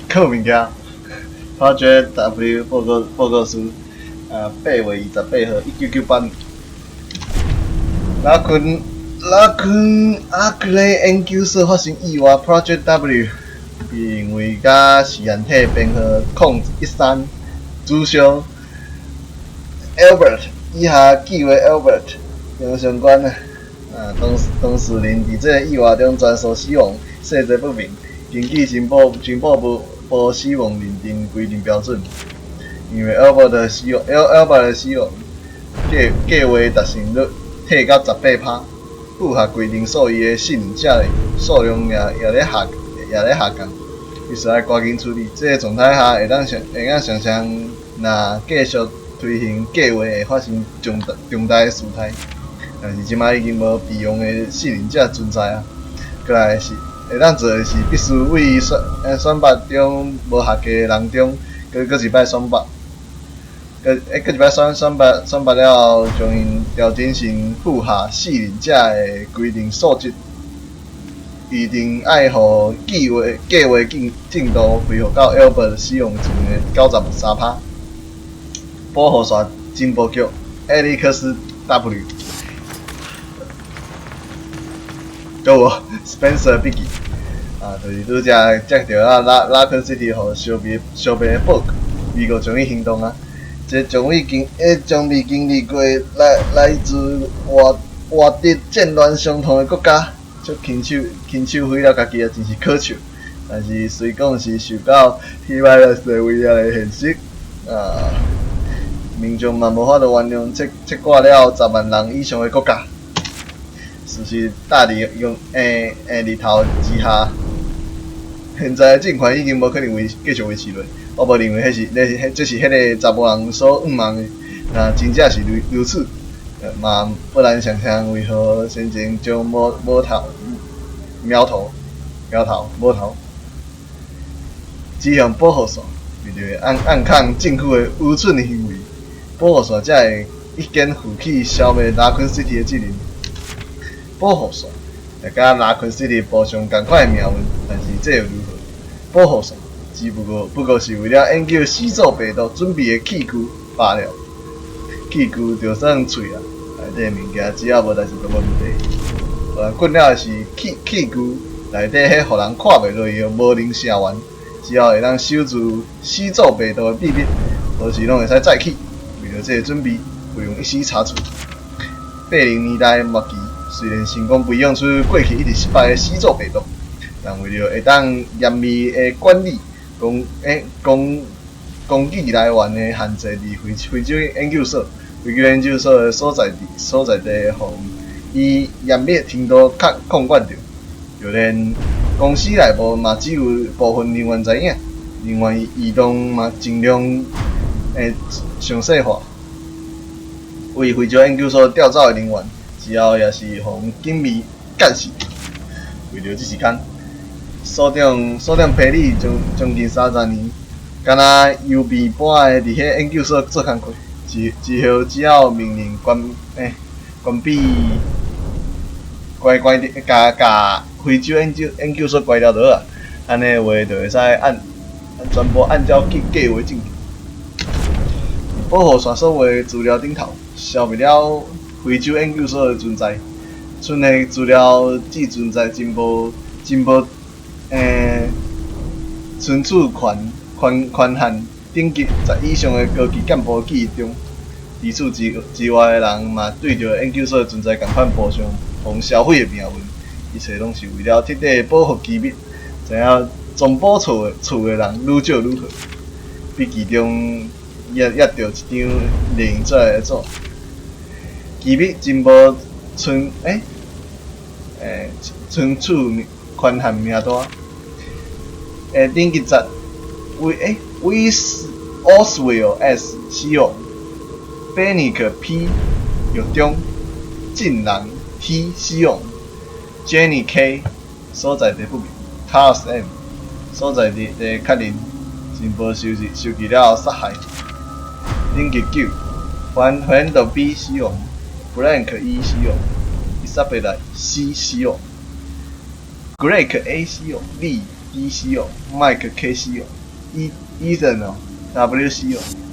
閣有物件。Project W 報告報告書，啊，8月28號，1998年。拉昆拉昆阿克雷研究所發生意外，Project W 被認為佮實驗體編號013主傷 Albert 以下記為 Albert 相相關啊。啊，當當事人佇這个意外中全數死亡，細節不明。根據情報情報部部死亡認定規定標準，因為 Albert 的死亡，Albert 的死亡計計劃達成率退到18%，符合規定數伊的幸存者數量也也咧下也咧下降，必須愛趕緊處理。這个狀態下會當想會當想像，若繼續推行計劃會發生重大重大的事態。但是這擺已經無備用的幸存者存在啊。過來是會當做的是，必須為選選拔中無合格的人中，閣閣一擺選拔，閣欸閣一擺選選拔選拔了後，將𪜶調整成符合幸存者的規定素質，一定愛予計劃計劃進進度恢復到 Albert 死亡前的93%。保護傘情報局艾利克斯 W。閣有 Spencer 筆記，啊，就是拄才接著啊拉拉昆 City 予燒賣燒賣的報告，美國將會行動啊，這將未經將未經歷過來來自活活佇戰亂傷痛的國家，卻親手親手毀了家己啊，真是可笑。但是雖講是受到 T-virus 的威脅的現實，啊，民眾嘛無法度原諒切切割了10萬人以上的國家。事實大日用欸欸日頭之下，現在的政權已經無可能維繼續維持落。我無認為彼是那是這是彼个查埔人所向望的。若真正是如如此，嘛不難想像為何先前將無無頭苗頭苗頭無頭指向保護傘，為著暗暗控政府的愚蠢的行為，保護傘才會一肩負起消滅拉昆 City 的責任。保護傘會佮拉昆 City 步上仝款的命運，但是這又如何？保護傘只不過不過是為了研究死祖病毒準備的器具罷了。器具就算喙啊，內底物件只要無代誌都無問題。予人困擾的是器器具內底彼予人看袂落去的無靈成員，只要會當守住死祖病毒的秘密，隨時攏會使再起。為著這个準備，不容一絲差錯。80年代末期，雖然成功培養出過去一直失敗的死祖病毒，但為著會當嚴密的管理工欸工工具來源的限制，佇非非洲研究所，非洲研究所的所在地所在地，予以嚴密程度控控管著。就連公司內部嘛，只有部分人員知影，人員移動嘛盡量會詳細化。為非洲研究所調走的人員，之後也是予緊密監視。為著這一工，所長所長皮里將將近30年，敢若幽閉般的佇彼研究所做工課，之之後只要命令關欸關閉關關共共非洲研究研究所關掉就好啊，按呢話就會使按全部按照計計劃進行。保護傘所有的資料頂頭，消滅了非洲研究所的存在。賰的資料只存在情報情報欸存儲權權權限等級十以上的高級幹部記憶中。除此之之外的人嘛，對著研究所的存在仝款步上予銷毀的命運。一切攏是為了徹底保護機密。知影全部厝的厝的人愈少愈好。筆記中掖掖著一張列印出來的紙。機密情報存欸欸存儲權限名單。欸，等級十威欸威斯奧斯威爾 S 死亡，貝尼克 P 獄中，進人 T 死亡，Jenny K 所在地不明，Carlos M 所在地地確認，情報收集收集了後殺害。等級九，環環島 B 死亡，Blank 一死亡，伊莎貝拉 C 死亡，Greg A 死亡，李 DC 哦，Mike KC 哦，Ethan 哦，WC 哦。